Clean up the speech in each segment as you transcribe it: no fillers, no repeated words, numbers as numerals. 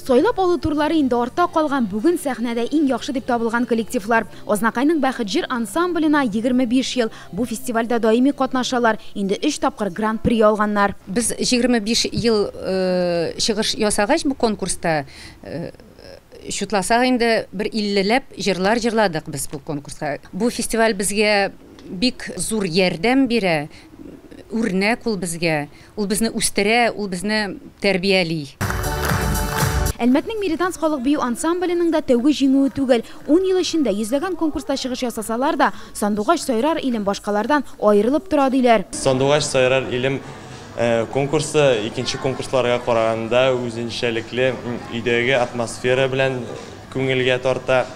Сайлап алу турлары инде артта калган, бүген сәхнәдә иң яхшы дип табылган коллективлар. Азнакайның Бәхет җыр ансамбленә 25 ел. Бу фестивальдә даими катнашалар. Инде 3 тапкыр гран-при алганнар. Без 25 ел чыгыш ясагач бу конкурста, чутласак инде бер 50ләп җырлар җырладык без бу конкурска. Бу фестиваль безгә бик зур ярдәм бирә, үрнәк ул безгә. Ул безне үстерә, ул безне тәрбияли. Әлмәтнең Мириданс халык бию ансамбленең дә тәүге җиңүе түгел. 10 ел эчендә йөзләгән конкурста чыгыш ясасалар да, Сандугач сайрар илем башкалардан аерылып тора диләр. Сандугач сайрар илем конкурсы икенче конкурсларга караганда үзенчәлекле өйдәге атмосфера белән күңелгә тарта.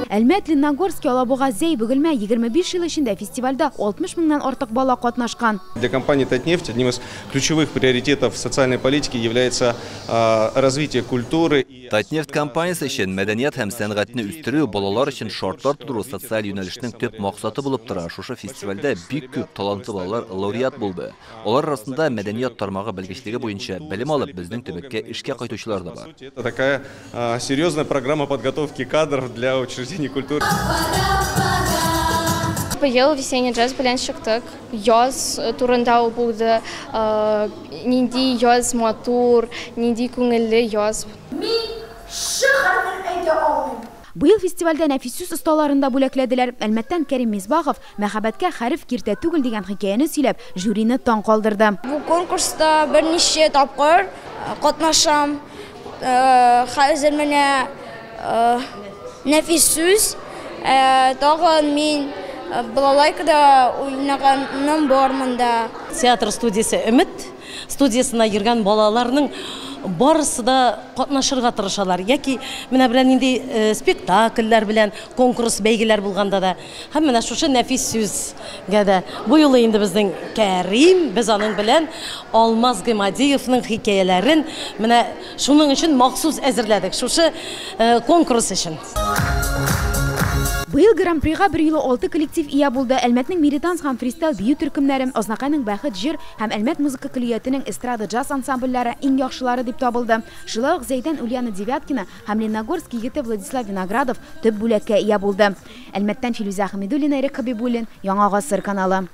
Әлмәт, Ленногорск, Алабуга, Зәй, Бөгелмә 25 ел эчендә фестивальдә 60 меңнән артык бала катнашкан. Для компании Татнефть одним из ключевых приоритетов социальной политики является развитие культуры. Татнефть компаниясе өчен мәдәният һәм сәнгатьне үстерү, балалар өчен шартлар тудыру социаль юнәлешнең төп максаты булып тора. Шушы фестивальдә бик күп талантлы балалар лауреат булды. Алар арасында мәдәният тармагы белгечлеге буенча белем алып, безнең төбәккә эшкә кайтучылар да бар. Это такая серьезная программа подготовки кадров для учреждений культуры. Быел весенний джаз белән чыктык. Яз турында ул булды. Нинди яз матур, нинди күңелле яз. Мин ш хәрефен әйтә алмыйм. Быел фестивальдә нәфис сүз осталарын да бүләкләделәр. Әлмәттән Кәрим Мисбахов Мәхәббәткә хәреф киртә түгел дигән хикәяне сөйләп, жюрины таң калдырды. Бу конкурста берничә тапкыр катнашам. Хәзер менә нәфис сүз. Тагын мин балалайкада уйнаганым бар монда. Театр студиясе Өмет студиясенә йөргән балаларның барысы да катнашырга тырышалар. Яки менә белән нинди спектакльләр белән конкурс бәйгеләр булганда да. Һәм менә шушы нәфис сүзгә дә. Бу юлы инде безнең Кәрим, без аның белән Алмаз Гыймадиевның хикәяләрен менә шуның өчен махсус әзерләдек. Шушы конкурс өчен. Быел гран-прига бер юлы 6 коллектив ия булды. Әлмәтнең Мириданс һәм фристайл бию төркемнәре, Азнакайның Бәхет җыр һәм Әлмәт музыка көллиятенең эстрада джаз ансамбльләре иң яхшылары дип табылды. Шулай ук Зәйдән Ульяна Девяткина һәм Ленногорск егете Владислав Виноградов төп бүләккә ия булды. Әлмәттән Филүзә Хәмидуллина, Ирек Хабибуллин, Яңа Гасыр каналы.